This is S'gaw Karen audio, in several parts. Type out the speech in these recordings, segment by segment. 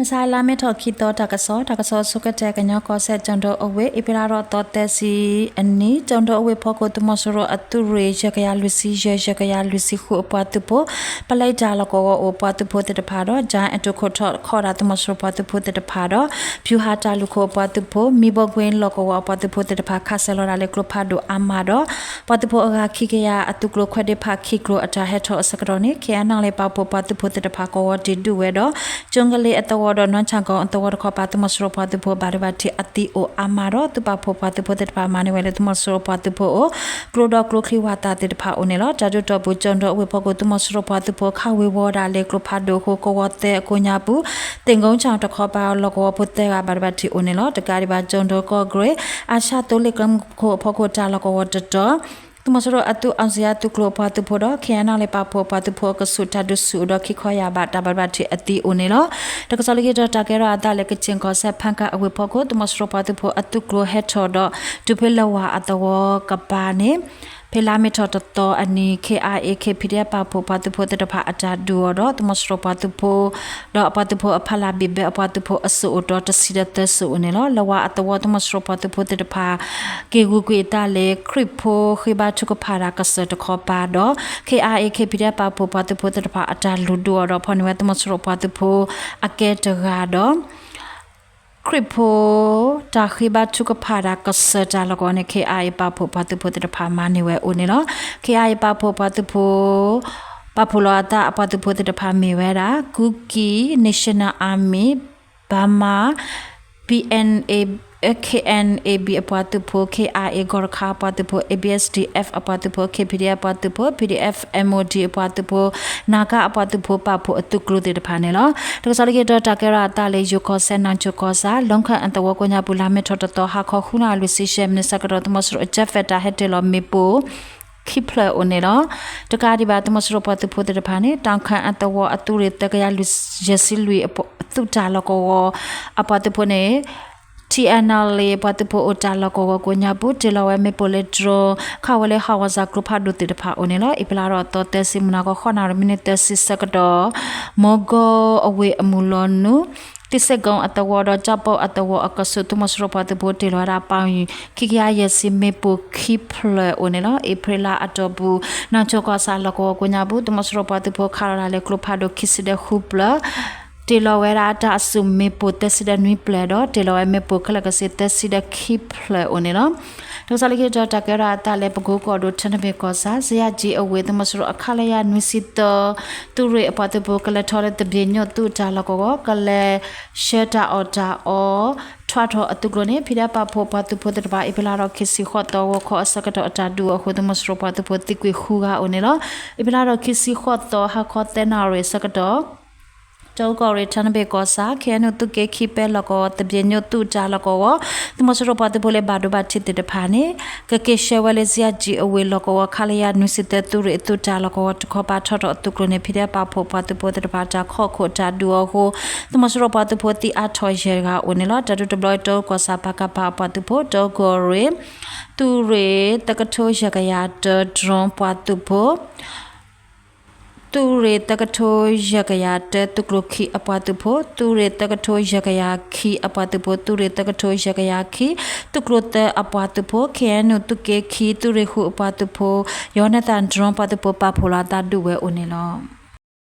မုၢ်ဆါလါမ့ၤထီၣ်ခံသီတၢ်ကစီၣ်, တၢ်ကစီၣ်အဆိကတၢၢ် ကညီကီၢ်စဲၣ် ကၠိၣ်ဒိၣ်အဝ့ၢ်, အ့ဖြ့လါထီၣ်သီသၢဆံအနံၤ, ကၠိၣ်ဒိၣ်အဝ့ၢ်ဖီခိၣ် သုးမီၤစိရိၤအသုးရ့ၣ် ယဲၢ်ကယၤလွံၢ်ဆံယဲၢ်, ယဲၢ်ကယၤလွံၢ်ဆံဃုအပှၤသုးဖိ, ပလဲတၢ်လီၢ်ကဝီၤအိၣ်အပှၤသုးဖိသ့ၣ်တဖၣ်ဒီး ကၠဲအတိခိၣ်ထီၣ်ခီဒၣ်သုးမီၤစိရိၤပှၤသုးဖိသ့ၣ်တဖၣ်ဒီး ဖၠူဟးတၢ်လူၢ်ခိၣ်အပှၤသုးဖိ, မံဘိကွ့လီၢ်ကဝီၤအပှၤသုးဖိသ့ၣ်တဖၣ် ခးစဲးလီၤဒၣ်လၢကျိဖးဒိၣ်အါမးဒီး ပှၤသုးဖိအဂၤခံကယၤအသုးကျိၤခွဲးဒ့ဖးခံကျိၤအတၢ်ဟဲထီၣ်အဆၢကတီၢ်န့ၣ် ခဲအံၤနီၣ်လ့ၣ်ပာ်ဖှိၣ်ပှၤသုးဖိသ့ၣ်တဖၣ်ကဝီၤတ့ၢ်ဒုးဝဲဒီး ကၠိကလ့အသဝီဒီး နီၢ်ဆၣ်ကီအသဝီတခီပၤ သုးမီၤစိရိၤပှၤသုးဖိဘၣ်ဒိဘၣ်ထံးအသံအိၣ်အါမးဒီး သုးပာ်ဖှိၣ်ပှၤသုးဖိသ့ၣ်တဖၣ်မၤန့ၢ်ဝဲလၢ သုးမီၤစိရိၤပှၤသုးဖိအိၣ် ကျိဒီးကျိချံဝၣ်သၣ်သ့ၣ်တဖၣ်အိၣ်န့ၣ်လီၤ. တၢ်ဒုးတီၢ်ပူၤ ကၠိၣ်ဒိၣ်အဝ့ၢ်ဖီခိၣ် သုးမီၤစိရိၤပှၤသုးဖိ ခးဝ့ၤဝီၤဒၣ်လၢကျိဖးဒိၣ်အဃိ ကဝီၤသၢအကိးညါပူၤ သ့ၣ်ကိကၠီတခီပၤ လီၢ်ကဝီၤဖိသၢဂၤဘၣ်ဒိဘၣ်ထံးအိၣ်န့ၣ်လီၤ. တကးဒံးဘၣ် ကၠိၣ်ဒိၣ်ကီၢ်ကရ့ၣ် အၡါသိလ့ၣ်ကျဲမုၢ်ခိၣ်အဖီခိၣ် တၢ်လီၢ်ကဝီၤတတီၤ သုးမီၤစိရိၤအသုး အောင်ဇေယျ သုးကျိၤအပှၤသုးဖိဒီး ခဲအံၤနီၣ်လ့ၣ်ပာ်ဖှိၣ်ပှၤသုးဖိအကဆူး တၢ်ဒုးဆူၣ်အိၣ်ဒီးခံခီယၢ်ဘး တၢ်ဘၣ်ဒိဘၣ်ထံးအသံအိၣ်န့ၣ်လီၤ. တၢ်ကစီၣ်လၢခံတီၤ တၢ်ကဲထီၣ်အသးလၢ ကချင်ကီၢ်စဲၣ် ဖၣ်ကၣ်အဝ့ၢ်ဖီခိၣ် သုးမီၤစိရိၤပှၤသုးဖိအသုးကျိၤဟဲထီၣ်ဒီး တုၤဖဲလၢဝၤအသဝီကပၤန့ၣ် ဖဲလါမ့ၤထီၣ်တသီအနံၤ KIA KPDF ပာ်ဖှိၣ်ပှၤသုးဖိသ့ၣ်တဖၣ်အတၢ်ဒုးအီၤဒီး သုးမီၤစိရိၤပှၤသုးဖိ ဒီးအပှၤသုးဖိအဖီလာ်ဘံၣ်ဘဲအပှၤသုးဖိအစိၣ်အိၣ်ဒီးတဆံဒီးသၢစိၣ်အိၣ်န့ၣ်လီၤ. လၢဝၤအသဝီ သုးမီၤစိရိၤပှၤသုးဖိသ့ၣ်တဖၣ် က့ၤဂုၤကွံာ်အသးလၢ ခရံာ်ဖိဃ့ဘါထုကဖၣ်တၢ်ကစၢၢ်တခီပၤဒီး KIA KPDF ပာ်ဖှိၣ်ပှၤသုးဖိသ့ၣ်တဖၣ်အတၢ်လူၤဒုးအီၤဒီး ဖီၣ်န့ၢ်ဝဲသုးမီၤစိရိၤပှၤသုးဖိအကဲတဂၤဒီး ခရံာ်ဖိ တၢ်ဃ့ဘါထုကဖၣ်တၢ်ကစၢၢ်တၢ်လီၢ်ကဝီၤန့ၣ် KIA ပာ်ဖှိၣ်ပှၤသုးဖိသ့ၣ်တဖၣ်မၤန့ၢ်ဝဲအိၣ်န့ၣ်လီၤ. KIA ပာ်ဖှိၣ်ပှၤသုးဖိ ပာ်ဖှိၣ်လီၤအသးအပှၤသုးဖိသ့ၣ်တဖၣ်မ့ၢ်ဝဲဒၣ် ကူကီ National Army, Burma, BNA, KNA-B အပှၤသုးဖိ, KIA ကီၢ်တခါအပှၤသုးဖိ, ABSDF အပှၤသုးဖိ, KPDF အပှၤသုးဖိ, PDF MOD အပှၤသုးဖိ, နာ်ကၣ်အပှၤသုးဖိ ပာ်ဖှိၣ်အသုးကျိၤသ့ၣ်တဖၣ်န့ၣ်လီၤ. တၢ်ကစီၣ်လၢခံတီၤ တၢ်ကဲထီၣ်အသးလၢ ယိၤကီၢ်စဲၣ် နၢ်ကၠိၣ်ကီၢ်ဆၣ် လီခၢၣ်အသဝီကိးညါပူၤ လါမ့ၤထီၣ်တသီ ဟါခီဃုနၣ်ရံၣ်လွံၢ်ဆံယဲၢ်မံးနံးဆၢကတီၢ် သုးမီၤစိရိၤအ jet fighter ဟဲတ့ၢ်လီၤမ့ၣ်ပိၢ် ခံဖျၢၣ်အိၣ်န့ၣ်လီၤ. တကးဒံးဘၣ် သုးမီၤစိရိၤပှၤသုးဖိသ့ၣ်တဖၣ်န့ၣ် တၢ်ခၢၣ်အသဝီအသုးရ့ၣ် သၢကယၤယဲၢ်ဆံလွံၢ် သုးတၢ်လီၢ်ကဝီၤအပှၤသုးဖိန့ၣ် TNLA ပှၤသုးဖိအိၣ်တၢ်လီၢ်ကဝီၤကိးညါပူၤ တ့ၢ်လီၤဝဲမ့ၣ်ပိၢ်လၢ drone ခးဝဲလၢ howitzer ကျိဖးဒိၣ်သ့ၣ်တဖၣ်အိၣ်န့ၣ်လီၤ. အ့ဖြ့လါထီၣ်သီသၢဆံ မုၢ်နၤခီ ဃိးနၣ်ရံၣ် မံးနံးသၢဆံဆၢကတီၢ် မီကိအဝ့ၢ်အမုၢ်လီၤနုာ် သံစ့ၣ်ကိအသဝီဒီး ကၠီပိၢ်အသဝီအကဆူး သုးမီၤစိရိၤပှၤသုးဖိတ့ၢ်လီၤဝဲဒၣ် ပီၣ်ယံၤ ခံကယၤယဲၢ်ဆံ မ့ၣ်ပိၢ်ခံဖျၢၣ်အိၣ်န့ၣ်လီၤ. အ့ဖြ့လါအတီၢ်ပူၤ နၢ်ကၠိၣ်ကီၢ်ဆၣ်လီၢ်ကဝီၤကိးညါပူၤ သုးမီၤစိရိၤပှၤသုးဖိခးလီၤဒၣ်လၢကျိဖးဒိၣ် ခံဆံဒီးဃုဖျၢၣ် တ့ၢ်လီၤဝဲဒၣ်တၢ်အစုၣ်မ့ၣ်ပိၢ် သၢဆံဒီးနွံဖျၢၣ်ဒီး တ့ၢ်လီၤဝဲမ့ၣ်ပိၢ်ခဲလၢာ်ကဆ့ သၢဆံဒီးခံဖျၢၣ်အိၣ်န့ၣ်လီၤ. တၢ်ကစီၣ်လၢခံတီၤ တၢ်ကဲထီၣ်အသးလၢ ပကိကီၢ်ဒိၣ် ထၢနဘ့ၣ်ကီၢ်ဆၣ် စယါကၠံအဝ့ၢ် သုးမီၤစိရိၤအ ခလရ နွံဆံသၢ သုးရ့ၣ်အပှၤသုးဖိ ကလဲၤထီၣ်လၢသဘျ့ညိၣ်သုးတၢ်လီၢ်ကဝီၤ ကလဲၤဆှၢတၢ်အီၣ်တၢ်အီ ထွးထီၣ်အသုးကျိၤန့ၣ် ဖံးဒဲးပာ်ဖှိၣ်ပှၤသုးဖိသ့ၣ်တဖၣ် အ့ဖြ့လါထီၣ်ခံဆံဃိးသီ ဂီၤခီအဆၢကတီၢ်အတၢ်ဒုးအဃိ သုးမီၤစိရိၤပှၤသုးဖိသံကွံာ်ဃုဂၤအိၣ်န့ၣ်လီၤ. အ့ဖြ့လါထီၣ်ခံဆံဃိးသီ ဟါခီသၢနၣ်ရံၣ်အဆၢကတီၢ် တၢ်အူကီၢ်ရ့ၣ် ထၢနဘ့ၣ်ကီၢ်ဆၣ် ခ့ၣ်အဲၣ်ယူၣ် သုးက့ခံ ပဲလီၢ်ကဝီၤ သဘျ့ညိၣ်သုးတၢ်လီၢ်ကဝီၤ သုးမီၤစိရိၤပှၤသုးဖိလၢဘၣ်ဒိဘၣ်ထံးသ့ၣ်တဖၣ်န့ၣ် ကက့ၤဆှၢဝဲလၢ စယါကၠံအဝ့ၢ်လီၢ်ကဝီၤ ခလရ နွံဆံသၢ သုးရ့ၣ်အသုးတၢ်လီၢ်ကဝီၤတခီပၤ ထွးထီၣ်အသုးကျိၤန့ၣ် ဖံးဒဲးပာ်ဖှိၣ်ပှၤသုးဖိသ့ၣ်တဖၣ်တၢ်ခီၣ်ခိၣ်တၢ်ဒုးအဃိ သုးမီၤစိရိၤပှၤသုးဖိသံအါထီၣ်ယဲၢ်ဂၤအိၣ်န့ၣ်လီၤ. တၢ်ဒုးတဘျီအံၤ တၢ်အူကီၢ်ဆၣ် ပကဖ အပှၤသုးဖိ တၢ်အူကီၢ်ရ့ၣ် သုးရ့ၣ်သၢကထိယဲၢ်ကယၤတၢ drone ပှၤသုးဖိ သုးရ့ၣ်သၢကထိယဲၢ်ကယၤတၢ သုးကျိၤခံအပှၤသုးဖိ, သုးရ့ၣ်သၢကထိယဲၢ်ကယၤခံအပှၤသုးဖိ, သုးရ့ၣ်သၢကထိယဲၢ်ကယၤခံ သုးကျိၤသၢ အပှၤသုးဖိ, ခ့ၣ်အဲၣ်ယူၣ် သုးက့ခံ သုးရ့ၣ်ဃုအပှၤသုးဖိ, ယီၤနဲသၣ် drone ပှၤသုးဖိ ပာ်ဖှိၣ်လီၤအသးဒုးဝဲအိၣ်န့ၣ်လီၤ.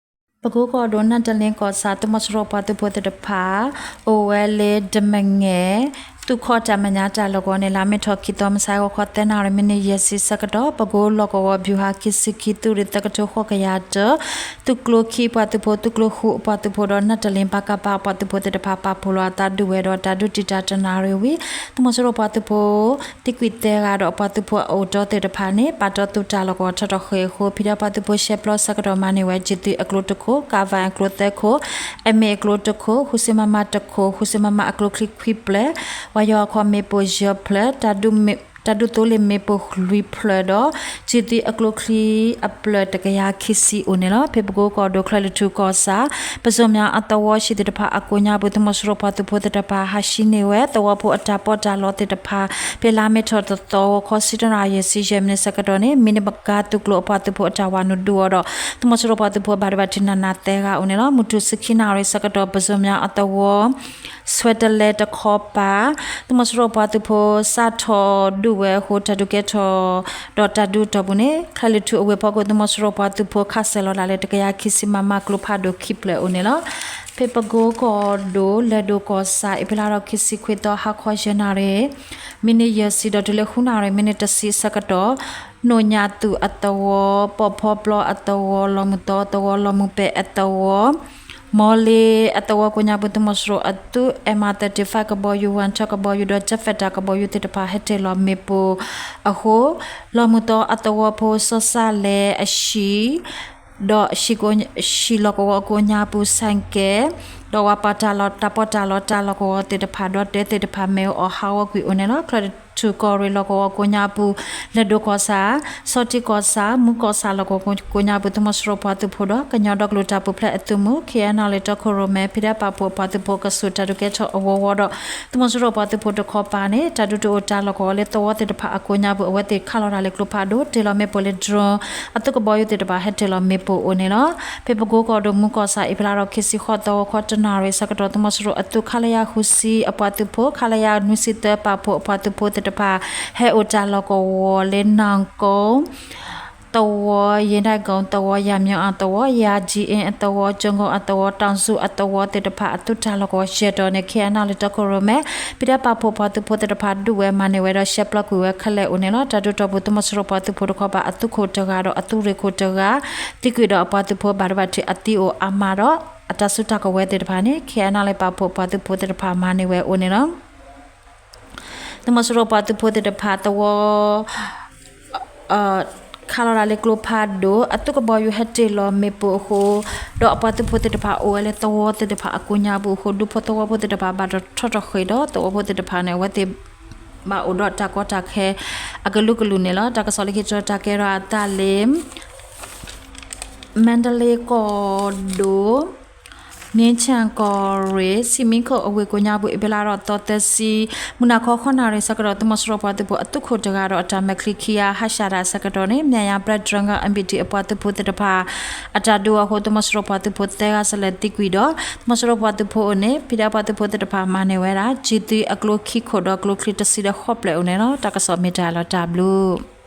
ပကိကီၢ်ဒိၣ် နၢ်တလ့ကီၢ်ဆၣ် သုးမီၤစိရိၤပှၤသုးဖိသ့ၣ်တဖၣ် အိၣ်ဝဲလၢ ဒမဲၣ် သုးခီၣ်တၢ်မဲာ်ညါတၢ်လီၢ်ကဝီၤန့ၣ် လါမ့ၤထီၣ်ခံသီ မုၢ်ဆါဂီၤခီသၢနၣ်ရံၣ် မံးနံးယဲၢ်ဆံဆၢကတီၢ် ပကိလီၢ်ကဝီၤ ဘျူၤဟးခံဆံခံ သုးရ့ၣ်သၢကထိဃိးကယၤတၢ သုးကျိၤခံအပှၤသုးဖိ, သုးကျိၤဃုအပှၤသုးဖိဒီး နၢ်တလ့ဘကပအပှၤသုးဖိသ့ၣ်တဖၣ် ပာ်ဖှိၣ်လီၤအသးဒုးဝဲဒီး တၢ်ဒုးတံာ်တာ်တနၣ်ရံၣ်ဝံၤ သုးမီၤစိရိၤပှၤသုးဖိ သံကွံာ်သၢဂၤဒီး အပှၤသုးဖိအအိၣ်တီသ့ၣ်တဖၣ်န့ၣ် ပာ်တီသုးတၢ်လီၢ်ကဝီၤထီၣ်ထီၣ်ဃ့ၢ်အဃိ ဖံးဒဲးပှၤသုးဖိရှဲပျီဆၢကတီၢ်မၤန့ၢ်ဝဲ ကၠံၣ်သွံၣ်အကျိၤတခိၣ်, ကၣ်ဝၣ်အကျိၤသၢခိၣ်, အမ့ၣ်အကျိၤတခိၣ်, ဃုဆံမမတခိၣ်, ဃုဆံမမအကျိၤချံခွံဖျၢၣ်, ဝါယီၤအခီၣ်မ့ၣ်ပိၢ်ယဲၢ်ဖျၢၣ်, တၢ်ဒုး တၢ်ဒုးသိလ့ၣ်မ့ၣ်ပိၢ်လွံၢ်ဖျၢၣ်ဒီး ကၠံၣ်သွံအကျိချံအဖျၢၣ်တကယၤခံဆံအိၣ်န့ၣ်လီၤ. ဖဲပကိကီၢ်ဒိၣ် ချၢၣ်လွံၢ်ထူၣ်ကီၢ်ဆၣ် ပစိာ်မၠးအသဝီဆံးသ့ၣ်တဖၣ်အကိးညါပူၤ သုးမီၤစိရိၤပှၤသုးဖိသ့ၣ်တဖၣ် ဟးဟံးန့ၢ်ဝဲ သဝီဖိအတၢ်ပီးတၢ်လီသ့ၣ်တဖၣ် ဖဲလါမ့ၤထီၣ်တသီ ဂီၤခီဆံတနၣ်ရံၣ် ဆံယဲၢ်မံးနံးဆၢကတီၢ်န့ၣ် မံးနံးမကၤသုးကျိၤအပှၤသုးဖိအတၢ်ဝးနုာ်ဒုးအီၤဒီး သုးမီၤစိရိၤပှၤသုးဖိဘၣ်ဒိဘၣ်ထံးနးနးသၢဂၤအိၣ်န့ၣ်လီၤ. မုၢ်ထူၣ်ဆံခံနၣ်ရံၣ်ဆၢကတီၢ် ပစိာ်မၠးအသဝီ ဆွဲတလဲတခီပၤ သုးမီၤစိရိၤပှၤသုးဖိ စးထီၣ်ဒုးဝဲအဃိ တၢ်ဒုးကဲထီၣ် ဒီးတၢ်ဒုးအတီၢ်ပူၤန့ၣ် ချၢၣ်လွံၢ်ထူၣ်အဝ့ၢ်ဖီခိၣ် သုးမီၤစိရိၤပှၤသုးဖိ ခးစဲၤလီၤတၢ်လၢ တကယၤခံဆံ မမ ကျိဖးဒိၣ်ခံဖျၢၣ်အိၣ်န့ၣ်လီၤ. ဖဲပကိကီၢ်ဒိၣ် လဲၤဒိၣ်ကီၢ်ဆၣ် အ့ဖြ့လါထီၣ်ခံဆံခွံသီ ဟါခီယဲၢ်နၣ်ရံၣ် မံးနံးယဲၢ်ဆံဒီးတုၤလၢဃုနၣ်ရံၣ် မံးနံးတဆံဆၢကတီၢ် နိၣ်ညၣ်သူၣ်အသဝီ, ပီၣ်ဖီပျီအသဝီ, လီၢ်မုၢ်သီအသဝီ, လီၢ်မုၢ်ပဲာ်အသဝီ, မီလ့အသဝီကိးညါပူၤ သုးမီၤစိရိၤအသုး M thirty-five ကဘီယူၤ, ဝၣ်ထၢကဘီယူၤဒီး Jet Fighter ကဘီယူၤသ့ၣ်တဖၣ် ဟဲတ့ၢ်လီၤမ့ၣ်ပိၢ်အဃိ လီၢ်မုၢ်သီအသဝီဖိ စီၤစၣ်လဲအဟံၣ် ဒီးဟံၣ်လီၢ်ကဝီၤအကိးညါပူၤ ဆိုင်ကယ် ဒီးဝၤပာ်တၢ်လီၢ် တၢ်ပီးတၢ်လီတၢ်လီၢ်ကဝီၤသ့ၣ်တဖၣ် ဒီးတဲသ့ၣ်တဖၣ် မ့ၣ်အူအီၣ်ဟးဂီၤကွံာ်အိၣ်န့ၣ်လီၤ. ချၢၣ်ထူၣ်ကီၢ်ရ့ၣ်လီၢ်ကဝီၤကိးညါပူၤ လဲၤဒိၣ်ကီၢ်ဆၣ်, ဆီထံကီၢ်ဆၣ်, မူကီၢ်ဆၣ်လီၢ်ကဝီၤကိးညါပူၤ သုးမီၤစိရိၤပှၤသုးဖိဒီး ကညီဒီကလုာ်တၢ်ပူၤဖျဲးအသုးမုၢ် ခ့ၣ်အဲၣ်နၣ်လ့ၣ်တီခိၣ်ရိၣ်မဲ ဖံးဒဲးပာ်ဖှိၣ်ပှၤသုးဖိကဆူးတၢ်ဒုးကဲထီၣ်အဝီဝီဒီး သုးမီၤစိရိၤပှၤသုးဖိတခီပၤန့ၣ် တၢ်ဒုးတအိၣ်တၢ်လီၢ်ကဝီၤလၢသဝီသ့ၣ်တဖၣ်အကိးညါပူၤ အဝဲသ့ၣ်ခးလီၤတၢ်လၢကျိဖးဒိၣ် တ့ၢ်လီၤမ့ၣ်ပိၢ်လၢ drone အသုးကဘီယူၤသ့ၣ်တဖၣ် ဟဲတ့ၢ်လီၤမ့ၣ်ပိၢ်အိၣ်န့ၣ်လီၤ. ဖဲပကိကီၢ်ဒိၣ် မူကီၢ်ဆၣ် အ့ဖြ့လါထီၣ်ခံဆံဃိးသီ ဂီၤခီတနၣ်ရံၣ်ဆၢကတီၢ် သုးမီၤစိရိၤအသုး ခလရ ဃုဆံအပှၤသုးဖိ ခလရ နွံဆံသၢ ပာ်ဖှိၣ်အပှၤသုးဖိသ့ၣ်တဖၣ် ဟဲအိၣ်တၢ်လီၢ်ကဝီၤလၢ နၢ်ကိၣ် သဝီ ယ့ဒၣ်ကိၣ် သဝီ ယၤမၠိအသဝီ ယၤကၠံအ့အသဝီ ကၠိကိၣ်အသဝီ တီၣ်စူအသဝီသ့ၣ်တဖၣ် အသုးတၢ်လီၢ်ကဝီၤယဲၢ်တီၤန့ၣ် ခ့ၣ်အဲၣ်နၣ်လ့ၣ်တီခိၣ်ရိၣ်မဲ ဖံးဒဲးပာ်ဖှိၣ်ပှၤသုးဖိသ့ၣ်တဖၣ် ဒုးဝဲမၤန့ၢ်ဝဲဒီး ရှဲပျီကွံာ်ဝဲခဲလၢာ်အိၣ်န့ၣ်လီၤ. တၢ်ဒုးတီၢ်ပူၤ သုးမီၤစိရိၤပှၤသုးဖိတခီပၤ အသုးခိၣ်တဂၤဒီးအသုးရ့ၣ်ခိၣ်တဂၤ သံကွံာ်ဒီးအပှၤသုးဖိဘၣ်ဒိဘၣ်ထံးအသံအိၣ်အါမးဒီး အတၢ်စုတၢ်ကဝဲၤသ့ၣ်တဖၣ်န့ၣ် ခ့ၣ်အဲၣ်နၣ်လ့ၣ်ပာ်ဖှိၣ်ပှၤသုးဖိသ့ၣ်တဖၣ်မၤန့ၢ်ဝဲအိၣ်န့ၣ်လီၤ. သုးမီၤစိရိၤပှၤသုးဖိသ့ၣ်တဖၣ်သဝီ ခးလီၤတၢ်လၢကျိဖးဒိၣ် အသုးကဘီယူၤဟဲတ့ၢ်လီၤမ့ၣ်ပိၢ်အဃိ ဒီးအပှၤသုးဖိသ့ၣ်တဖၣ်အိၣ်ဝဲလၢသဝီသ့ၣ်တဖၣ်အကိးညါပူၤအဃိ ဒူဖိသဝီဖိသ့ၣ်တဖၣ်ဘၣ်တထီၣ်ထီၣ်ဃ့ၢ်ဒီး သဝီဖိသ့ၣ်တဖၣ်န့ၣ် အဝဲသ့ၣ်ဘၣ်အိၣ်ဒီးတၢ်ကီတၢ်ခဲ အကလုာ်ကလုာ်န့ၣ်လီၤ. တၢ်ကစီၣ်လၢခံတတီၤ တၢ်ကဲထီၣ်အသးလၢ မါတလ့ကီၢ်ဒိၣ် မ့ၢ်ဆၣ်ကီၢ်ရ့ၣ် ဆံမံခိၣ်အဝ့ၢ်ကိးညါပူၤ အ့ဖြ့လါထီၣ်သီသၢဆံ မုၢ်နၤခီဃိးနၣ်ရံၣ်ဆၢကတီၢ် သုးမီၤစိရိၤပှၤသုးဖိအသုးခိၣ်တဂၤဒီးအတၢ်မဲာ်ချံခံဂၤ ဟးရှးတၢ်ဆၢကတီၢ်န့ၣ် မၠၣ်ယၤ Black Dragon M B T အပှၤသုးဖိသ့ၣ်တဖၣ် အတၢ်ဒုးအဃိ သုးမီၤစိရိၤပှၤသုးဖိသၢဂၤစလဲၤသံကွံာ်ဒီး သုးမီၤစိရိၤပှၤသုးဖိအအိၣ်န့ၣ် ဖံးဒဲးပှၤသုးဖိသ့ၣ်တဖၣ်မၤန့ၢ်ဝဲဒၣ် ကၠံၣ်သွံအကျိခံခိၣ်ဒီးကျိချံတဆံဒီးဃိးဖျၢၣ်အိၣ်န့ၣ်လီၤ. တၢ်ကစီၣ်မ့ၢ်တၢ်လီၤတၢ်ဘျုး